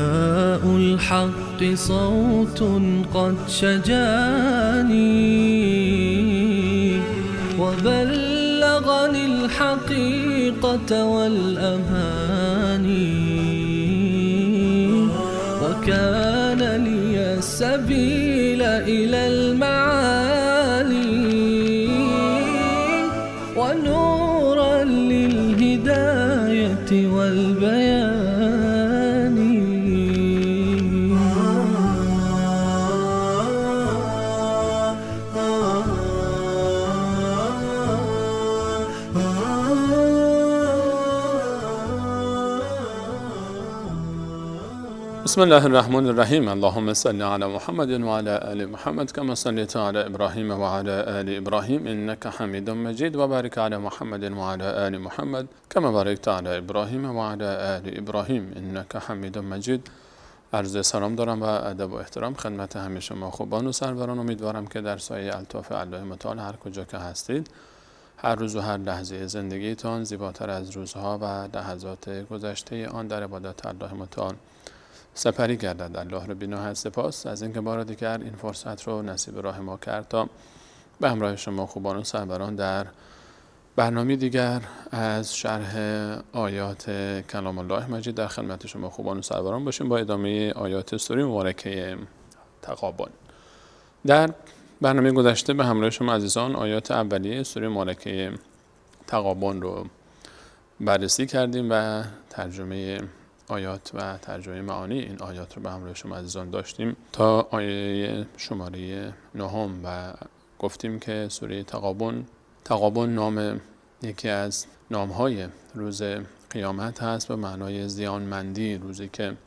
نداء الحق صوت قد شجاني وبلغني الحقيقة والأماني وكان لي السبيل إلى المعالي ونورا للهداية والبيان. بسم الله الرحمن الرحیم. اللهم صل علی محمد و علی آل محمد کما صلیت علی ابراهیم و علی آل ابراهیم انک حمید مجید و بارک علی محمد و علی آل محمد کما بارکت علی ابراهیم و علی آل ابراهیم انک حمید مجید. عرض سلام دارم و ادب و احترام خدمت همه شما خوبان و سروران. امیدوارم که در سایه الطاف الله متعال هر کجا که هستید هر روز و هر لحظه زندگیتان زیباتر از روزها و لحظات گذشته آن در عبادت الله متعال سپری گردد. الله رو بی‌نهایت سپاس از اینکه بار دیگر این فرصت رو نصیب راه ما کرد تا به همراه شما خوبان و سروران در برنامه دیگر از شرح آیات کلام الله مجید در خدمت شما خوبان و سروران باشیم با ادامه آیات سوره مبارکه تغابن. در برنامه گذشته به همراه شما عزیزان آیات اولیه سوره مبارکه تغابن رو بررسی کردیم و ترجمه آیات و ترجمه معانی این آیات رو به همراه شما عزیزان داشتیم تا آیه شماره 9 و گفتیم که سوره تغابن نام یکی از نامهای روز قیامت هست به معنای زیانمندی، روزی که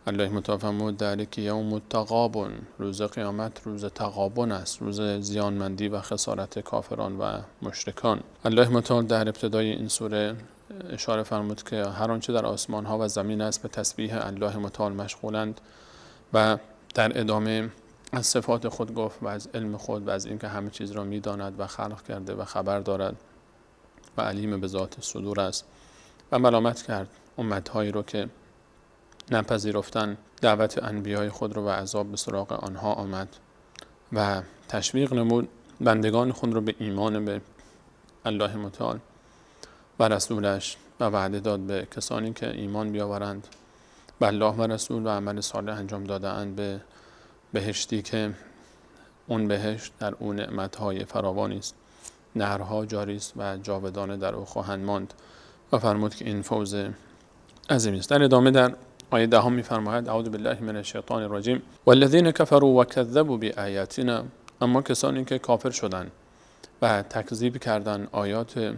الله متعال فرمود ذلک یوم التغابن، روز قیامت روز تغابن است، روز زیانمندی و خسارت کافران و مشرکان. الله متعال در ابتدای این سوره اشاره فرمود که هر آنچه در آسمان ها و زمین است به تسبیح الله متعال مشغولند و در ادامه از صفات خود گفت و از علم خود و از اینکه همه چیز را میداند و خلق کرده و خبر دارد و علیم به ذات صدور است و ملامت کرد امتهایی رو که نپذیرفتن دعوت انبیای خود رو و عذاب به سراغ آنها آمد و تشویق نمود بندگان خود رو به ایمان به الله متعال و رسولش و وعده داد به کسانی که ایمان بیاورند به الله و رسول و عمل صالح انجام داده اند به بهشتی که اون بهشت در اون نعمت‌های فراوانی است، نهرها جاری است و جاودانه در او خواهند ماند و فرمود که این فوز عظیمی است. در ادامه در آیه 10 می‌فرماید اعوذ بالله من الشیطان الرجیم والذین کفروا وکذبوا بآیاتنا، اما کسانی که کافر شدند و تکذیب کردند آیات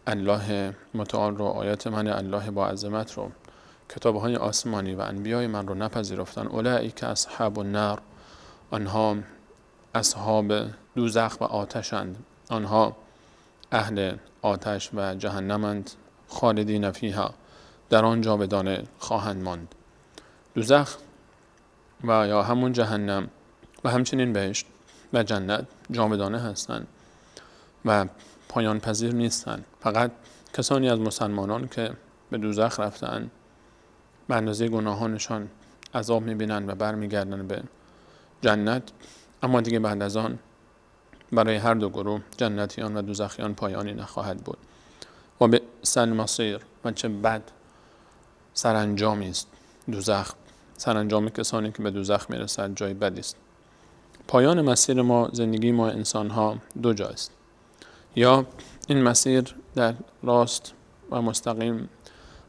الله متعال رو، آیات من الله با عظمت رو، کتاب‌های آسمانی و انبیای من رو نپذیرفتن، اولئک اصحاب النار، آنها اصحاب دوزخ و آتشند، آنها اهل آتش و جهنمند، خالدین فیها، در آن جاودانه خواهند ماند. دوزخ و یا همون جهنم و همچنین بهشت و جنت جاودانه هستند و پایان پذیر نیستند. فقط کسانی از مسلمانان که به دوزخ رفتند به اندازه گناهانشان عذاب می‌بینند و برمیگردند به جنت، اما دیگه بعد از آن برای هر دو گروه جنتیان و دوزخیان پایانی نخواهد بود. و بئس المصیر، و چه بد سرانجامی است دوزخ، سرانجام کسانی که به دوزخ میرسند جای بدی است. پایان مسیر ما، زندگی ما انسان‌ها دو جاست، یا این مسیر در راست و مستقیم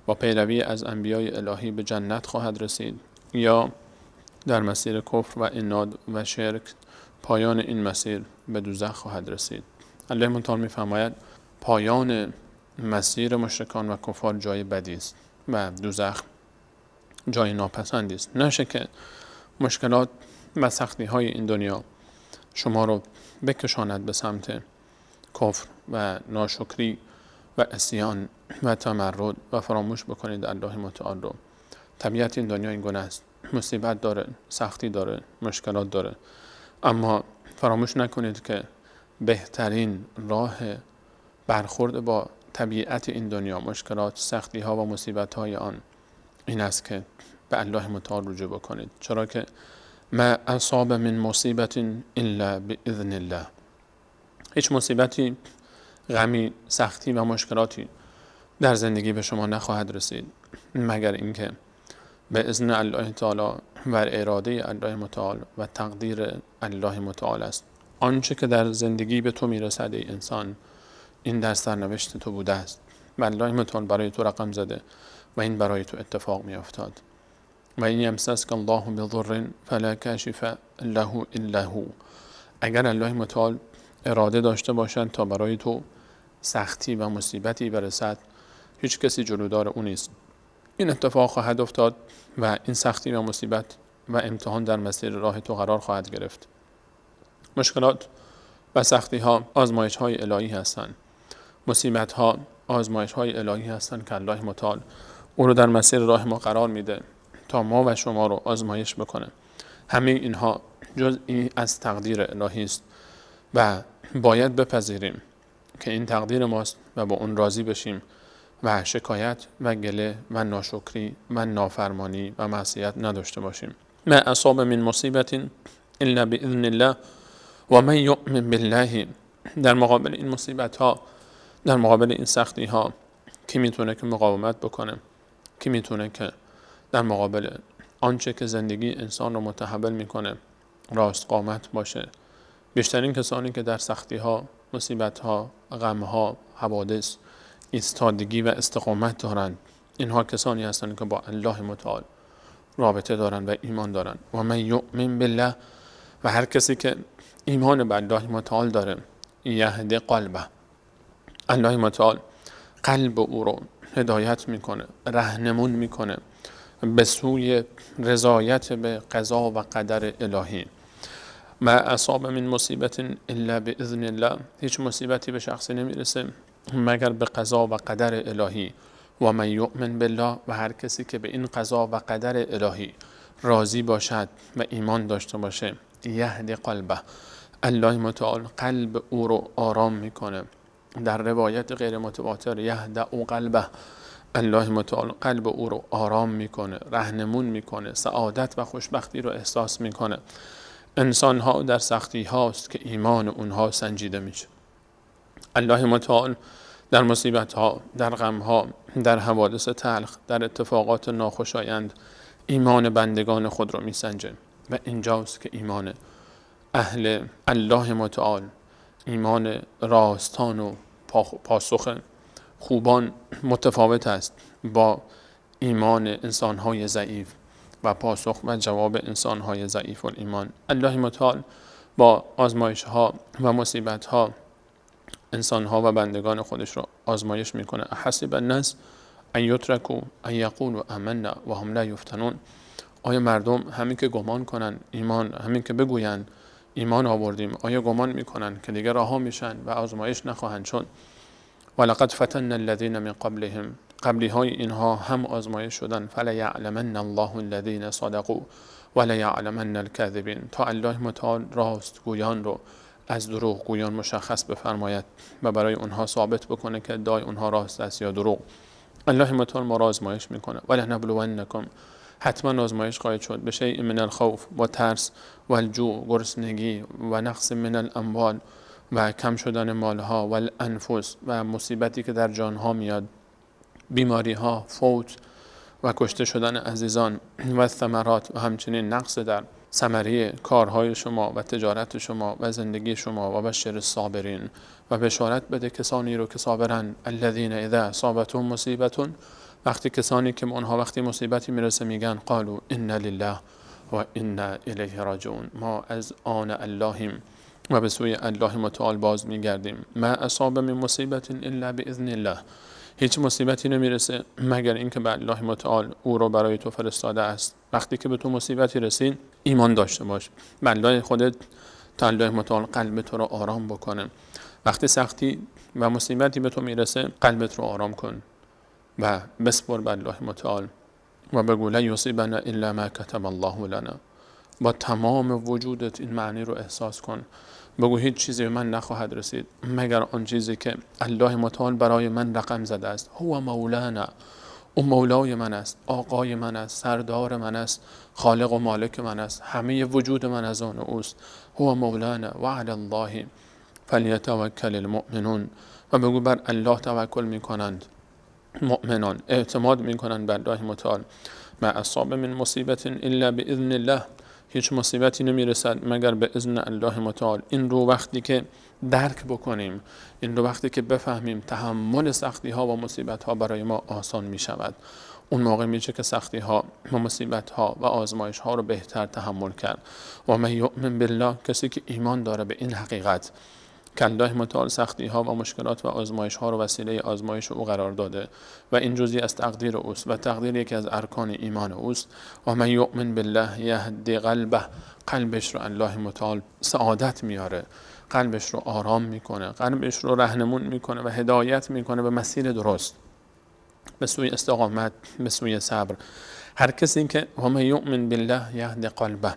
با پیروی از انبیای الهی به جنت خواهد رسید، یا در مسیر کفر و عناد و شرک پایان این مسیر به دوزخ خواهد رسید. الله متعال می‌فرماید پایان مسیر مشرکان و کفار جای بدی است و دوزخ جای ناپسندی است. نشه که مشکلات و سختی های این دنیا شما رو بکشاند به سمت کفر و ناشکری و عصیان و تمرد و فراموش بکنید الله متعال رو. طبیعت این دنیا این گونه است، مصیبت داره، سختی داره، مشکلات داره، اما فراموش نکنید که بهترین راه برخورد با طبیعت این دنیا، مشکلات، سختی ها و مصیبت های آن این است که به الله متعال رجوع بکنید، چرا که ما اصاب من مصیبت الا باذن الله. هیچ مصیبتی، غمی، سختی و مشکلاتی در زندگی به شما نخواهد رسید مگر اینکه به اذن الله تعالی و اراده الله متعال و تقدیر الله متعال است. آنچه که در زندگی به تو میرسد ای انسان، این در سرنوشت تو بوده است و الله متعال برای تو رقم زده و این برای تو اتفاق می افتاد. و این یمسسک الله بضر فلا کاشف له الا هو. اگر الله متعال اراده داشته باشد تا برای تو سختی و مصیبتی برسد، هیچ کسی جلودار او نیست. این اتفاق خواهد افتاد و این سختی و مصیبت و امتحان در مسیر راه تو قرار خواهد گرفت. مشکلات و سختی ها آزمایش های الهی هستند. مصیبت ها آزمایش های الهی هستند که الله متعال او رو در مسیر راه ما قرار میده تا ما و شما رو آزمایش بکنه. همه اینها جزئی از تقدیر الهی است و باید بپذیریم که این تقدیر ماست و با اون راضی بشیم و شکایت و گله و ناشکری و نافرمانی و معصیت نداشته باشیم. ما اصاب من مصیبت الا باذن الله و من یؤمن بالله. در مقابل این مصیبت ها، در مقابل این سختی ها، کی میتونه که مقاومت بکنه؟ کی میتونه که در مقابل آنچه که زندگی انسان رو متحول میکنه راست قامت باشه؟ بیشترین کسانی که در سختی ها، مصیبت ها، غم ها، حوادث ایستادگی و استقامت دارند، اینها کسانی هستند که با الله متعال رابطه دارند و ایمان دارند. و من یؤمن بالله، و هر کسی که ایمان به الله متعال داره، یهد قلبه، الله متعال قلب او رو هدایت میکنه، رهنمون میکنه به سوی رضایت به قضا و قدر الهی. ما اصاب من مصیبت الا باذن الله. هیچ مصیبتی به شخصی نمیرسه مگر به قضا و قدر الهی. و من یؤمن بالله، و هر کسی که به این قضا و قدر الهی راضی باشد و ایمان داشته باشه، یهد قلبه، الله متعال قلب او رو آرام میکنه. در روایت غیر متواتر یهد او قلبه، الله متعال قلب او رو آرام میکنه، رهنمون میکنه، سعادت و خوشبختی رو احساس میکنه. انسان ها در سختی هاست که ایمان اونها سنجیده میشه. الله متعال در مصیبت ها، در غم ها، در حوادث تلخ، در اتفاقات ناخوشایند ایمان بندگان خود رو میسنجه و اینجاست که ایمان اهل الله متعال، ایمان راستان و پاسخ خوبان متفاوت است با ایمان انسانهای ضعیف و پاسخ و جواب انسانهای ضعیف الایمان. الله متعال با آزمایش ها و مصیبت ها انسانها و بندگان خودش رو آزمایش میکنه. احسب الناس ان یترکوا ان یقولوا آمنا و هم لا یفتنون. آیا مردم همین که گمان کنن ایمان، همین که بگوین ایمان آوردیم، آیا گمان میکنن که دیگه رها میشن و آزمایش نخواهند شد؟ ولقد فتنا الذین من قبلهم، قبلی های اینها هم آزمایش شدن. فلیعلمن الله الذین صدقوا ولیعلمن الکاذبین، تا الله متعال راستگویان رو از دروغ گویان مشخص بفرماید و برای اونها ثابت بکنه که ادعای اونها راست است یا دروغ. الله متعال ما را آزمایش میکنه. ولنبلونکم، حتما آزمایش خواهد شد، به شیء من الخوف، با ترس، و الجوع، گرسنگی، و نقص من الاموال، و کم شدن مالها، و الانفس، و مصیبتی که در جانها میاد، بیماری ها، فوت و کشته شدن عزیزان، و الثمرات، و همچنین نقص در ثمره کارهای شما و تجارت شما و زندگی شما. و بشر الصابرین، و بشارت بده کسانی رو که صابرن. الذین اذا اصابتهم مصیبت، وقتی کسانی که اونها وقتی مصیبتی میرسه میگن قالوا انا لله و انا الیه راجعون، ما از آن اللهیم و به سوی الله متعال باز میگردیم. ما اصاب من مصیبت الا باذن الله، هیچ مصیبتی نمیرسه مگر اینکه به الله متعال او رو برای تو فرستاده است. وقتی که به تو مصیبتی رسید ایمان داشته باش به الله خودت تا الله متعال قلب تو رو آرام بکنه. وقتی سختی و مصیبتی به تو میرسه قلبت رو آرام کن و بسپر به الله متعال و بگو لا یصیبنا الا ما کتب الله لنا. با تمام وجودت این معنی رو احساس کن، بگو هیچ چیزی به من نخواهد رسید مگر آن چیزی که الله متعال برای من رقم زده است. هو مولانا، او مولای من است، آقای من است، سردار من است، خالق و مالک من است، همه وجود من از آن اوست. هو مولانا و علی الله فلیتوکل المؤمنون. و بگو بر الله توکل میکنند مؤمنان، اعتماد میکنند بر الله متعال. ما اصاب من مصیبت الا باذن الله، هیچ مصیبتی نمیرسد مگر به اذن الله متعال. این رو وقتی که درک بکنیم، این رو وقتی که بفهمیم، تحمل سختی ها و مصیبت ها برای ما آسان می شود. اون موقع میشه که سختی ها و مصیبت ها و آزمایش ها رو بهتر تحمل کرد. و من یؤمن بالله، کسی که ایمان داره به این حقیقت که الله متعال سختی ها و مشکلات و آزمایش ها رو وسیله آزمایش او قرار داده و این جزئی از تقدیر اوست و تقدیر یکی از ارکان ایمان اوست. و من یؤمن بالله یهدی قلبه، قلبش رو الله متعال سعادت میاره، قلبش رو آرام میکنه، قلبش رو رهنمون میکنه و هدایت میکنه به مسیر درست، به سوی استقامت، به سوی صبر. هر کسی که و من یؤمن بالله یهدی قلبه،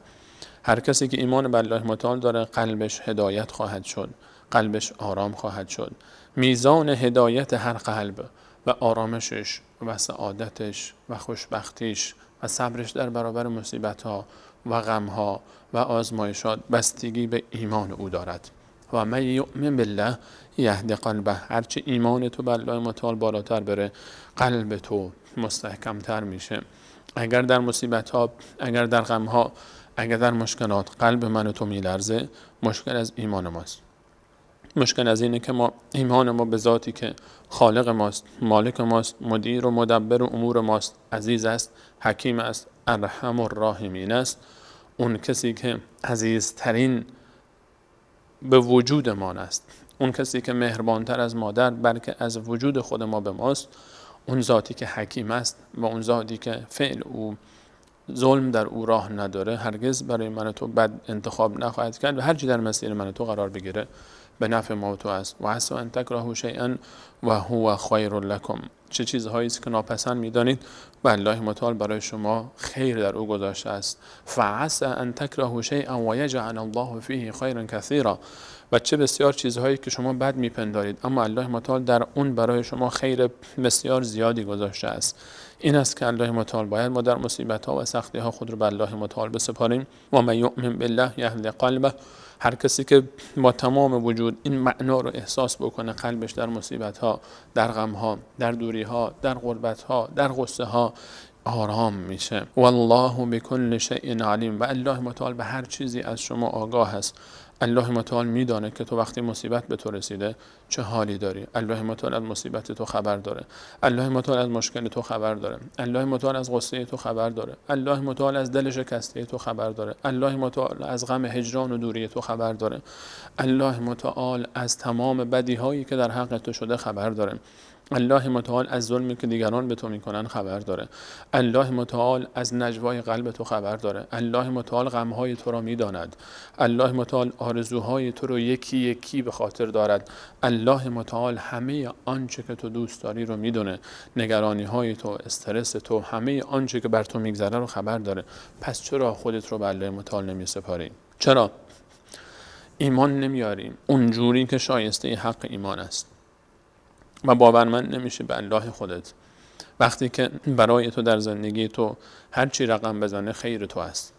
هر کسی که ایمان به الله متعال داره قلبش هدایت خواهد شد، قلبش آرام خواهد شد. میزان هدایت هر قلب و آرامشش و سعادتش و خوشبختیش و صبرش در برابر مصیبت‌ها و غم‌ها و آزمایشات بستگی به ایمان او دارد. و من یؤمن بالله یهد قلبه، هرچه ایمان تو به الله متعال بالاتر بره قلب تو مستحکمتر میشه. اگر در مصیبت‌ها، اگر در غم‌ها، اگر در مشکلات قلب من و تو میلرزه، مشکل از ایمان ماست. مشکل از اینه که ما ایمان ما به ذاتی که خالق ماست، مالک ماست، مدیر و مدبر امور ماست، عزیز است، حکیم است، ارحم الراحمین است، اون کسی که عزیزترین به وجود ما است، اون کسی که مهربانتر از مادر بلکه از وجود خود ما به ماست، اون ذاتی که حکیم است و اون ذاتی که فعل او ظلم در او راه نداره، هرگز برای من و تو بد انتخاب نخواهد کرد و هرچی در مسیر من و تو قرار بگیره به نفع ما و تو است. و عسى ان تکرهوا شیئا و هو خیر لکم، چه چیزهایی است که ناپسند می‌دانید و الله متعال برای شما خیر در او گذاشته است. فعسى ان تکرهوا شیئا و یجعل الله فیه خیرا کثیرا، و چه بسیار چیزهایی که شما بد میپندارید اما الله متعال در اون برای شما خیر بسیار زیادی گذاشته است. این است که الله متعال باید ما در مصیبت‌ها و سختی‌ها خود رو به الله متعال بسپاریم. و من یؤمن بالله یهد قلبه، هر کسی که با تمام وجود این معنا رو احساس بکنه، قلبش در مصیبت‌ها، در غم‌ها، در دوری‌ها، در غربت‌ها، در غصه‌ها آرام میشه. والله بكل شیء علیم، و الله متعال به هر چیزی از شما آگاه است. الله متعال میدانه که تو وقتی مصیبت به تو رسیده چه حالی داری. الله متعال از مصیبت تو خبر داره. الله متعال از مشکل تو خبر داره. الله متعال از غصه تو خبر داره. الله متعال از دل شکسته تو خبر داره. الله متعال از غم هجران و دوری تو خبر داره. الله متعال از تمام بدی هایی که در حق تو شده خبر داره. الله متعال از ظلمی که دیگران به تو میکنن خبر داره. الله متعال از نجوای قلب تو خبر داره. الله متعال غمهای تو را میداند. الله متعال آرزوهای تو رو یکی یکی به خاطر دارد. الله متعال همه آنچه که تو دوست داری رو میدونه. نگرانی های تو، استرس تو، همه آنچه که بر تو میگذره رو خبر داره. پس چرا خودت رو به الله متعال نمیسپاری؟ چرا ایمان نمیاریم اونجوری که شایسته حق ایمان است و باورمند نمیشه به الله خودت؟ وقتی که برای تو در زندگی تو هر چی رقم بزنه خیر تو است،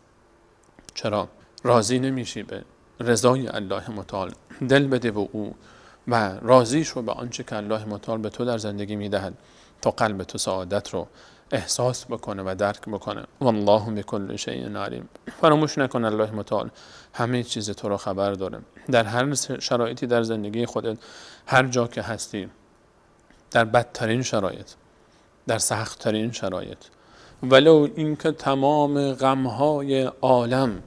چرا راضی نمیشی به رضای الله متعال؟ دل بده به او و راضی شو به آنچه که الله متعال به تو در زندگی میدهد تا قلب تو سعادت رو احساس بکنه و درک بکنه. والله بكل شیء علیم. فراموش نکن الله متعال همه چیز تو رو خبر داره. در هر شرایطی در زندگی خودت، هر جا که هستی، در بدترین شرایط، در سختترین شرایط، ولو اینکه تمام غمهای عالم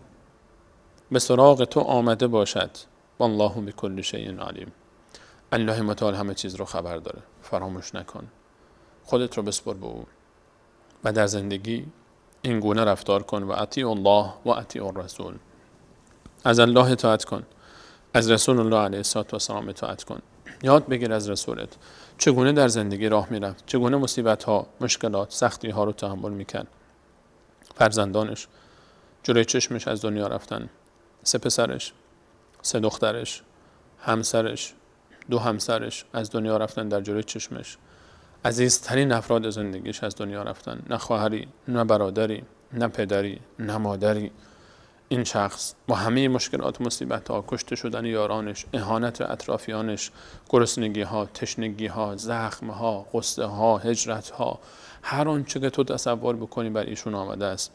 به سراغ تو آمده باشد، والله بكل شیء علیم. الله متعال همه چیز رو خبر داره. فراموش نکن، خودت رو بسپر به او و در زندگی این گونه رفتار کن. و اطیع الله و اطیع الرسول. از الله اطاعت کن، از رسول الله علیه الصلاة والسلام اطاعت کن. یاد بگیر از رسولت چگونه در زندگی راه میرفت، چگونه مصیبت ها، مشکلات، سختی ها رو تحمل میکرد. فرزندانش جلوی چشمش از دنیا رفتن، 3 پسرش، 3 دخترش، همسرش، 2 همسرش از دنیا رفتن در جلوی چشمش. عزیزترین افراد زندگیش از دنیا رفتن، نه خواهری، نه برادری، نه پدری، نه مادری. این شخص با همه مشکلات و مصیبت ها، کشته شدن یارانش، اهانت اطرافیانش، گرسنگی ها، تشنگی ها، زخم ها، غصه ها، هجرت ها، هر آنچه که تو تصور بکنی بر ایشون آمده است،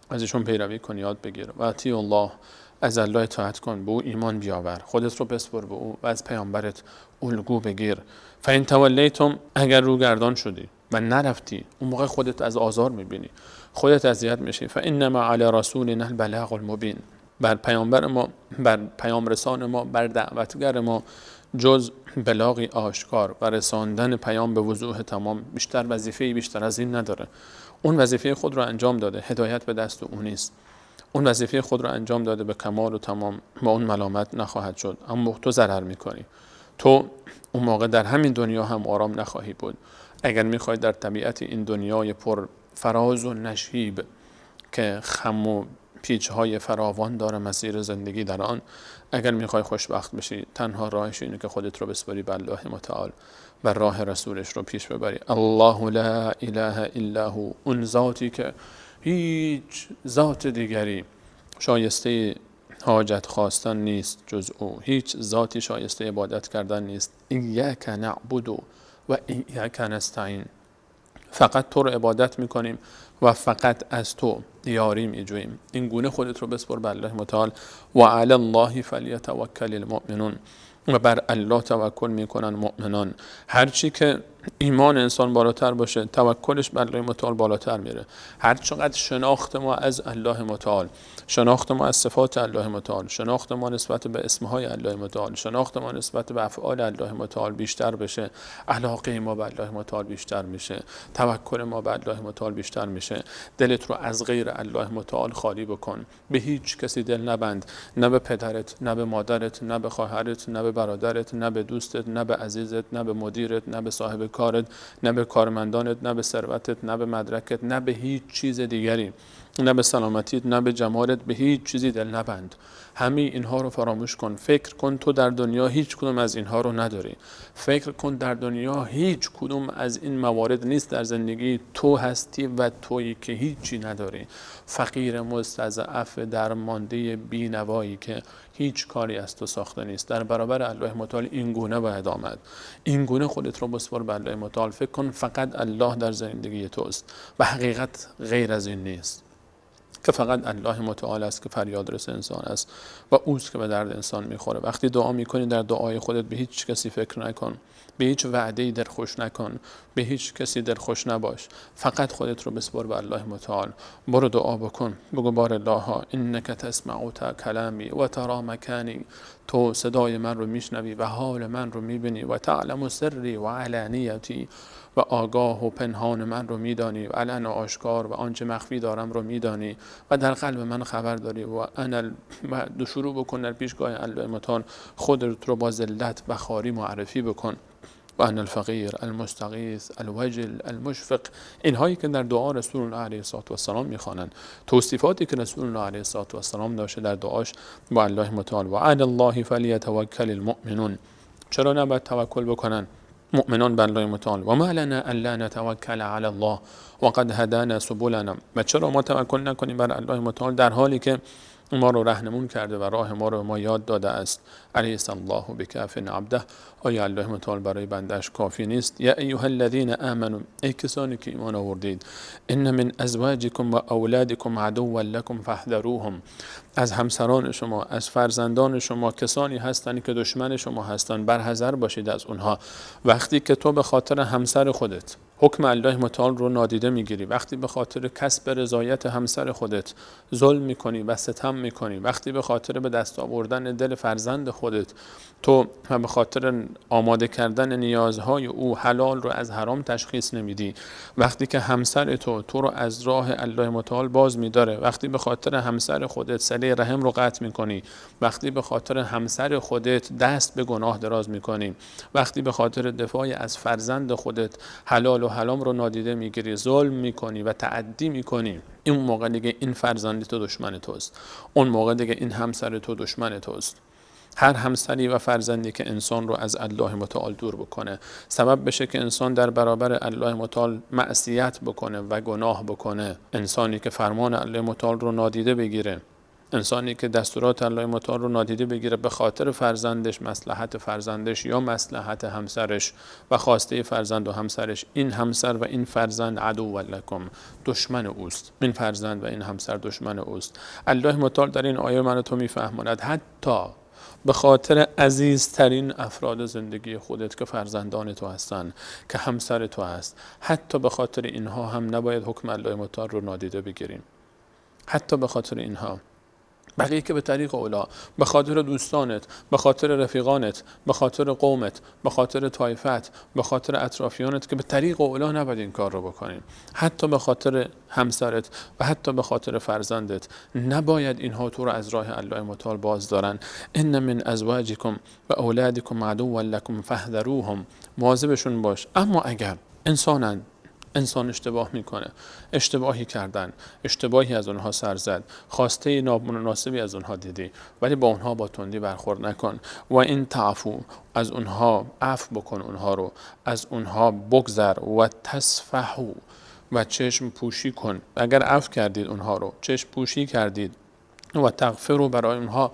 از ایشون پیروی کن، یاد بگیر. و اطیع الله، از الله اطاعت کن، به او ایمان بیاور، خودت رو بسپر به او و از پیامبرت الگو بگیر. فان تولیتم، اگر روگردان شدی و نرفتی، اون موقع خودت از آزار میبینی، خودت اذیت میشی. فانما علی رسولنا البلاغ المبین، بر پیامبر ما، بر پیام رسان ما، بر دعوتگر ما جز بلاغی آشکار و رساندن پیام به وضوح تمام بیشتر وظیفه‌ای بیشتر از این نداره. اون وظیفه خود رو انجام داده، هدایت به دست او نیست. اون وظیفه خود رو انجام داده به کمال و تمام، با اون ملامت نخواهد شد. اما تو ضرر میکنی، تو اون موقع در همین دنیا هم آرام نخواهی بود. اگر میخوای در طبیعت این دنیای پر فراز و نشیب که خم و پیچ‌های فراوان داره مسیر زندگی در آن، اگر میخوای خوشبخت بشی، تنها راهش اینه که خودت رو بسپاری به الله متعال و راه رسولش رو پیش ببری. الله لا اله الا هو، اون ذاتی که هیچ ذات دیگری شایسته حاجت خواستن نیست جز او، هیچ ذاتی شایسته عبادت کردن نیست. ایاک نعبد و ایاک نستعین، فقط تو رو عبادت میکنیم و فقط از تو یاری میجوییم. این گونه خودت رو بسپر به الله متعال. و علی الله فلیتوکل المؤمنون، و بر الله توکل میکنن مؤمنان. هرچی که ایمان انسان بالاتر باشه، توکلش بر الله متعال بالاتر میره. هر چقدر شناخت ما از الله متعال، شناخت ما از صفات الله متعال، شناخت ما نسبت به اسمهای الله متعال، شناخت ما نسبت به افعال الله متعال بیشتر بشه، علاقه ما به الله متعال بیشتر میشه، توکل ما به الله متعال بیشتر میشه. دلت رو از غیر الله متعال خالی بکن، به هیچ کسی دل نبند، نه به پدرت، نه به مادرت، نه به خواهرت، نه به برادرت، نه به دوستت، نه به عزیزت، نه به مدیرت، نه به صاحب کارت، نه به کارمندانت، نه به ثروتت، نه به مدرکت، نه به هیچ چیز دیگری، نه به سلامتیت، نه به جمالت، به هیچ چیزی دل نبند. همه اینها رو فراموش کن. فکر کن تو در دنیا هیچ کدوم از اینها رو نداری. فکر کن در دنیا هیچ کدوم از این موارد نیست در زندگی. تو هستی و تویی که هیچی نداری، فقیر مستضعف درمانده بینوایی که هیچ کاری از تو ساخته نیست. در برابر الله متعال این گونه باید آمد. این گونه خودت رو بسپار به الله متعال. فکر کن فقط الله در زندگی توست و حقیقت غیر از این نیست، که فقط الله متعال است که فریاد رس انسان است و اوست که به درد انسان میخوره. وقتی دعا میکنی در دعای خودت به هیچ کسی فکر نکن، به هیچ وعده‌ای دلخوش نکن، به هیچ کسی دلخوش نباش، فقط خودت رو بسپار به الله متعال. برو دعا بکن، بگو بار الله ها انک تسمع کلامی و ترا مکانی، تو صدای من رو میشنوی و حال من رو میبینی، و تعلم سری و علانیتی، و آگاه و پنهان من رو میدانی، و علن و آشکار و آنچه مخفی دارم رو میدانی و در قلب من خبر داری. و انا و شروع بکن در پیشگاه الله متعال خودت رو با ذلت و خواری معرفی بکن. و انا الفقیر المستغیث الوجل المشفق، اینهایی که در دعا رسول الله علیه الصلاة والسلام میخوانند، توصیفاتی که رسول الله علیه الصلاة والسلام داشته در دعاش با الله متعال. و علی الله فلیتوکل المؤمنون، چرا نباید توکل بکنن مؤمنان بر الله متعال؟ و ما لنا الا نتوکل علی الله وقد هدانا سبلنا، و چرا ما توکل نکنیم بر الله متعال در حالی که ما رو رهنمون کرده و راه ما رو ما یاد داده است. الیس الله بکاف عبده، آیا الله متعال برای بندش کافی نیست؟ یا ایها الذین آمنوا، ای کسانی که ایمان آوردید، ان من ازواجکم و اولادکم عدوا لکم فاحذروهم، از همسران شما، از فرزندان شما کسانی هستند که دشمن شما هستند، برحذر باشید از اونها. وقتی که تو به خاطر همسر خودت حکم الله متعال رو نادیده میگیری، وقتی به خاطر کسب رضایت همسر خودت ظلم میکنی و ستم میکنی، وقتی به خاطر به دست آوردن دل فرزند خودت تو و به خاطر آماده کردن نیازهای او حلال رو از حرام تشخیص نمیدی، وقتی که همسر تو رو از راه الله متعال باز میداره، وقتی به خاطر همسر خودت صله رحم رو قطع میکنی، وقتی به خاطر همسر خودت دست به گناه دراز میکنی، وقتی به خاطر دفاع از فرزند خودت حلال و حرام رو نادیده میگیری، ظلم میکنی و تعدی میکنی، این موقع دیگه این فرزند تو دشمن توست، اون موقع دیگه این همسر تو دشمن توست. هر همسری و فرزندی که انسان رو از الله متعال دور بکنه، سبب بشه که انسان در برابر الله متعال معصیت بکنه و گناه بکنه، انسانی که فرمان الله متعال رو نادیده بگیره، انسانی که دستورات الله متعال رو نادیده بگیره به خاطر فرزندش، مصلحت فرزندش یا مصلحت همسرش و خواسته فرزند و همسرش، این همسر و این فرزند عدو لکم، دشمن اوست. این فرزند و این همسر دشمن اوست. الله متعال در این آیه من تو میفهماند حتی به خاطر عزیزترین افراد زندگی خودت که فرزندان تو هستن، که همسر تو هست، حتی به خاطر اینها هم نباید حکم الله متعال رو نادیده بگیریم. حتی به خاطر اینها، بقیه که به طریق اولا، به خاطر دوستانت، به خاطر رفیقانت، به خاطر قومت، به خاطر طایفت، به خاطر اطرافیانت که به طریق اولا نباید این کار رو بکنیم. حتی به خاطر همسرت و حتی به خاطر فرزندت نباید اینها تو رو از راه الله متعال باز دارن. ان من ازواجکم و اولادکم عدوا لکم فاحذروهم، مواظبشون باش. اما اگر انسانن، انسان اشتباه میکنه، اشتباهی کردن، اشتباهی از اونها سر زد، خواسته نامناسبی از اونها دیدی، ولی با اونها با تندی برخورد نکن. و این تعفو، از اونها عفو بکن، اونها رو از اونها بگذر. و تصفحو، و چشم پوشی کن. اگر عفو کردید اونها رو، چشم پوشی کردید، و تغفروا، برای اونها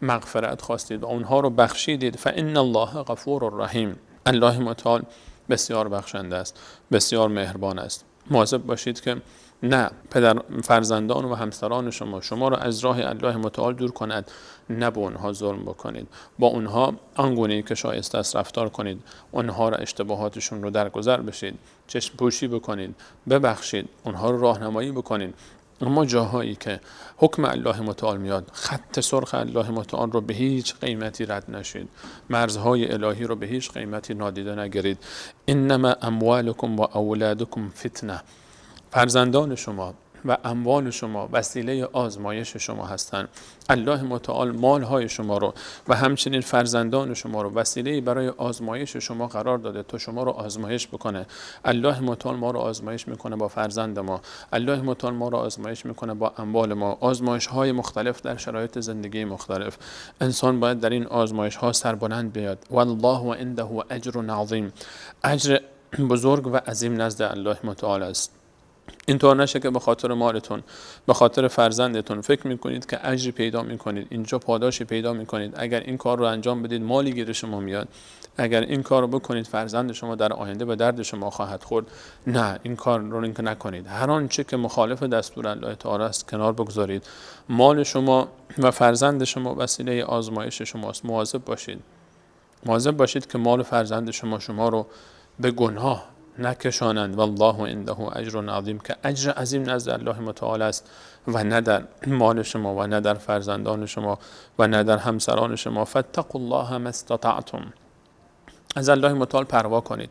مغفرت خواستید و اونها رو بخشیدید، فان الله غفور رحیم، الله متعال بسیار بخشنده است، بسیار مهربان است. مواظب باشید که نه پدر، فرزندان و همسران شما شما را از راه الله متعال دور کند، نه به اونها ظلم بکنید. با اونها آنگونه که شایسته است رفتار کنید، اونها را اشتباهاتشون رو درگذر بشید، چشم پوشی بکنید، ببخشید، اونها رو راهنمایی بکنید. اما جاهایی که حکم الله متعال میاد، خط سرخ الله متعال رو به هیچ قیمتی رد نشید، مرزهای الهی رو به هیچ قیمتی نادیده نگیرید. انما اموالکم و اولادکم فتنه، فرزندان شما و اموال شما وسیله آزمایش شما هستند. الله متعال مالهای شما رو و همچنین فرزندان شما رو وسیله برای آزمایش شما قرار داده تا شما رو آزمایش بکنه. الله متعال ما رو آزمایش میکنه با فرزند ما، الله متعال ما رو آزمایش میکنه با اموال ما. آزمایش های مختلف در شرایط زندگی مختلف. انسان باید در این آزمایش ها سربلند بیاد. والله عنده اجر عظیم، اجر بزرگ و عظیم نزد الله متعال است. اینطور نشه که به خاطر مالتون، به خاطر فرزندتون فکر میکنید که اجری پیدا میکنید، اینجا پاداشی پیدا میکنید. اگر این کار رو انجام بدید مالی گیر شما میاد، اگر این کار رو بکنید فرزند شما در آینده به درد شما خواهد خورد. نه، این کار رو اینکه نکنید. هر آنچه که مخالف دستور الله تعالی است کنار بگذارید. مال شما و فرزند شما وسیله آزمایش شماست. مواظب باشید، مواظب باشید که مال و فرزند شما شما رو به گناه نکشانند. والله عنده اجر عظیم، که اجر عظیم نزد الله متعال است و نه در مال شما و نه در فرزندان شما و نه در همسران شما. فاتقوا الله ما استطعتم، از الله متعال پروا کنید،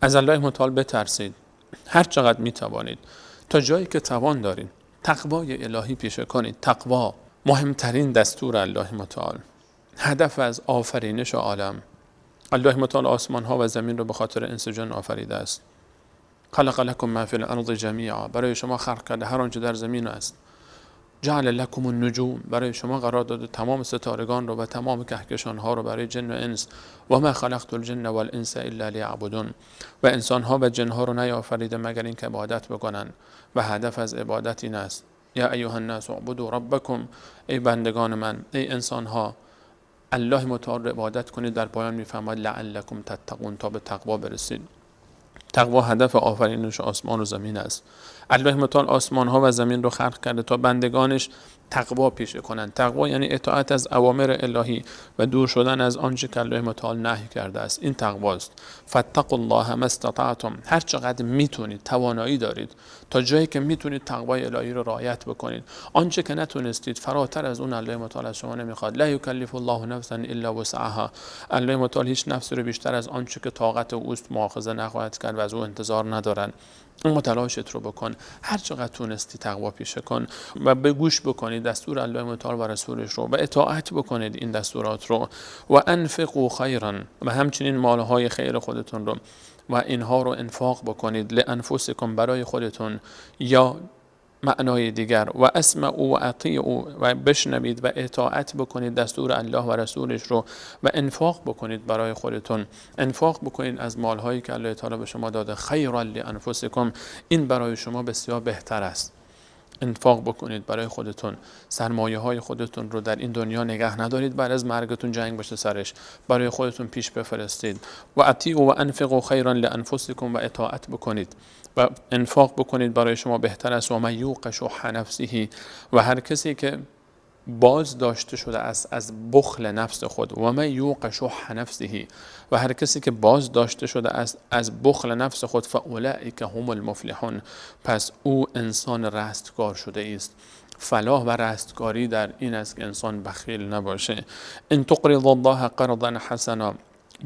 از الله متعال بترسید هر چقدر میتوانید، تا جایی که توان دارید تقوای الهی پیشه کنید. تقوا مهمترین دستور الله متعال، هدف از آفرینش عالم. الله متعال آسمان ها و زمین رو به خاطر انس و جن آفریده است. خلق لکم ما فی الارض جمیعا، برای شما خلق کرده هر آنچه در زمین است. جعل لکم النجوم، برای شما قرار داده تمام ستارگان رو و تمام کهکشان ها رو برای جن و انس. و ما خلقت الجن والانس الا لیعبدون، و انسان ها و جن ها رو نیافریده مگر اینکه عبادت بکنن، و هدف از عبادت این است. یا ایها الناس اعبدوا ربکم، ای بندگان من، ای انسان ها، الله متعال رو عبادت کنید. در پایان میفرماید لعلکم تتقون، تا به تقوا برسید. تقوا هدف آفرینش آسمان و زمین است. الله متعال آسمان ها و زمین رو خلق کرده تا بندگانش تقوا پیشه کنند. تقوا یعنی اطاعت از اوامر الهی و دور شدن از آنچه که الله متعال نهی کرده است. این تقواست. فاتقوا الله ما استطعتم، هر چقدر میتونید، توانایی دارید، تا جایی که میتونید تقوای الهی رو رعایت بکنید. آنچه که نتونستید فراتر از اون الله متعال از شما نمیخواد. لا یکلف الله نفسا الا وسعها، الله متعال هیچ نفسی رو بیشتر از آنچه که طاقت اوست مؤاخذه نخواهد کرد و از او انتظار ندارن. اما تلاشت رو بکن، هر چقدر تونستی تقوا پیشه کن و به گوش بکنید دستور الله متعال و رسولش رو و اطاعت بکنید این دستورات رو. و انفقوا خیرا، و همچنین مالهای خیر خودتون رو و اینها رو انفاق بکنید. لانفسکم، برای خودتون یا معنای دیگر و اسمعوا و اطیعوا، و بشنوید و اطاعت بکنید دستور الله و رسولش رو و انفاق بکنید برای خودتون، انفاق بکنید از مالهایی که الله تعالی به شما داده. خیرا لانفسکم، این برای شما بسیار بهتر است. انفاق بکنید برای خودتون، سرمایه های خودتون رو در این دنیا نگه ندارید بعد از مرگتون جنگ باشه سرش، برای خودتون پیش بفرستید. و اطیعوا و انفقوا خیرا لانفسکم، و اطاعت بکنید و انفاق بکنید برای شما بهتر است. و من یوق شح نفسه، و هر کسی که باز داشته شده است از بخل نفس خود، و من یوق شح نفسه، و هر کسی که باز داشته شده است از بخل نفس خود، فاولئک هم المفلحون، پس او انسان رستگار شده است. فلاح و رستگاری در این است که انسان بخیل نباشه. ان تقرض الله قرضا حسنا،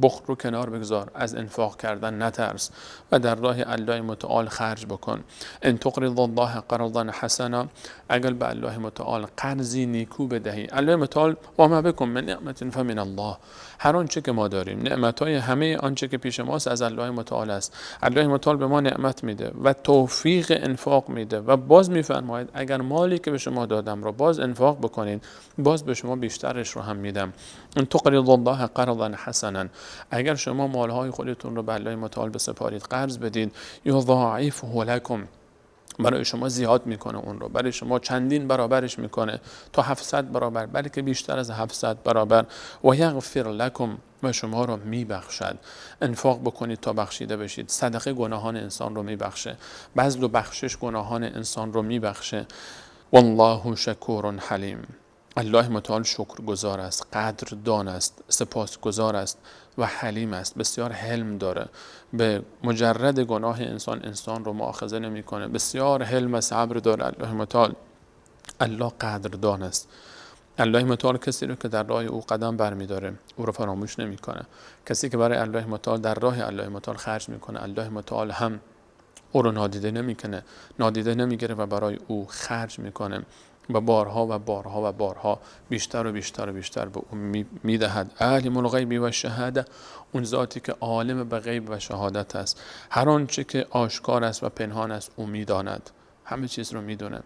بخل رو کنار بگذار، از انفاق کردن نترس و در راه الله متعال خرج بکن. ان تقرض الله قرضا حسنا، اگر به الله متعال قرضی نیکو بدهی، الله متعال و ما بکم من نعمت فمن الله، هر آنچه که ما داریم، نعمت‌های همه آنچه که پیش ماست از الله متعال است. الله متعال به ما نعمت میده و توفیق انفاق میده و باز میفرماید اگر مالی که به شما دادم رو باز انفاق بکنید، باز به شما بیشترش رو هم میدم. ان تقرض الله قرضا حسنا، اگر شما مالهای خودتون رو به الله متعال بسپارید، قرض بدید، یضاعفه لکم، برای شما زیاد میکنه اون رو، برای شما چندین برابرش میکنه، تا 700 برابر، بلکه بیشتر از 700 برابر. و یغفر لکم، و شما رو میبخشد. انفاق بکنید تا بخشیده بشید. صدقه گناهان انسان رو میبخشه، بذل و بخشش گناهان انسان رو میبخشه. والله شکور حلیم، الله متعال شکرگزار است، قدردان است، سپاسگزار است و حلیم است، بسیار حلم داره. به مجرد گناه انسان، انسان رو مؤاخذه نمیکنه، بسیار حلم و صبر داره الله متعال. الله قدردان است. الله متعال کسی رو که در راه او قدم برمیداره او رو فراموش نمیکنه. کسی که برای الله متعال در راه الله متعال خرج میکنه، الله متعال هم او رو نادیده نمیکنه، نادیده نمیگیره و برای او خرج میکنه و بارها و بارها و بارها بیشتر و بیشتر و بیشتر به او میدهد. عالم الغیب و شهاده، اون ذاتی که عالم به غیب و شهادت است، هر آنچه که آشکار است و پنهان است او میداند، همه چیز رو میدونه.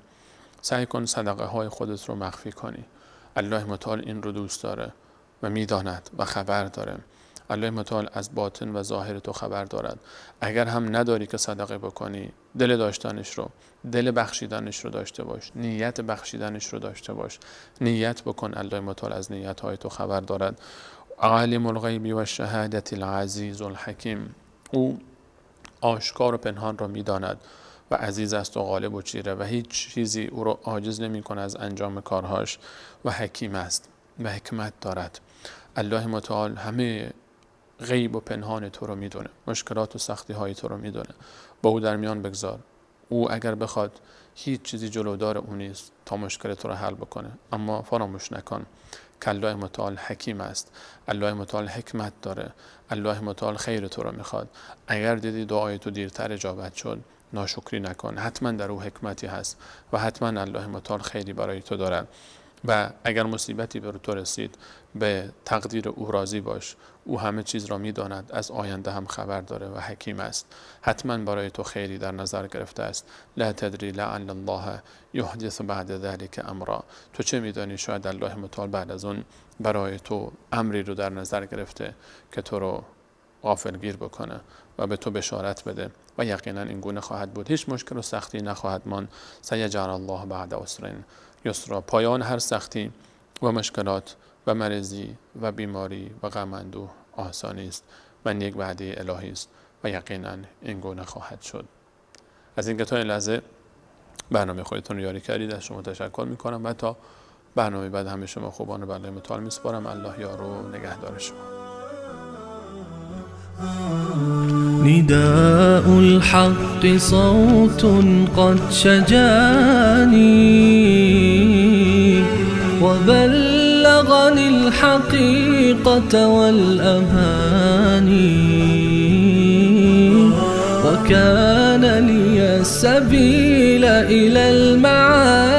سعی کن صدقه های خودت رو مخفی کنی. الله متعال این رو دوست داره و میداند و خبر داره. الله متعال از باطن و ظاهر تو خبر دارد. اگر هم نداری که صدقه بکنی، دل داشتنش رو، دل بخشیدنش رو داشته باش، نیت بخشیدنش رو داشته باش، نیت بکن. الله متعال از نیت‌های تو خبر دارد. عالم الغیب و شهادت العزیز الحکیم، او آشکار و پنهان رو میداند و عزیز است و غالب و چیره و هیچ چیزی او رو عاجز نمی‌کنه از انجام کارهاش و حکیم است و حکمت دارد. الله متعال همه غیب و پنهان تو رو میدونه، مشکلات و سختی های تو رو میدونه. با او در میان بگذار. او اگر بخواد هیچ چیزی جلودار او نیست تا مشکل تو رو حل بکنه. اما فراموش نکن که الله متعال حکیم است، الله متعال حکمت داره، الله متعال خیر تو رو میخواد. اگر دیدی دعای تو دیرتر اجابت شد، ناشکری نکن، حتما در او حکمتی هست و حتما الله متعال خیری برای تو دارد. و اگر مصیبتی به تو رسید، به تقدیر او راضی باش. او همه چیز را میداند، از آینده هم خبر داره و حکیم است. حتما برای تو خیری در نظر گرفته است. لا تدری لعل الله یحدث بعد ذلك امرا. تو چه میدانی، شاید الله متعال بعد از اون برای تو امری رو در نظر گرفته که تو رو غافلگیر بکنه و به تو بشارت بده و یقینا این گونه خواهد بود. هیچ مشکل و سختی نخواهد ماند. سیجعل الله بعد عسر یسرا. پایان هر سختی و مشکلات و مریضی و بیماری و غم اندوه آسانی است و یک وعده الهی است و یقینا این گونه خواهد شد. از اینکه تا این لحظه برنامه خودتون رو یاری کردید از شما تشکر میکنم و تا برنامه بعد همه شما خوبان رو به الله متعال میسپارم. الله یار و نگهدار شما. نداء الحق صوت قد شجاني وبلغني الحقيقة والأماني وكان لي السبيل إلى المعاني.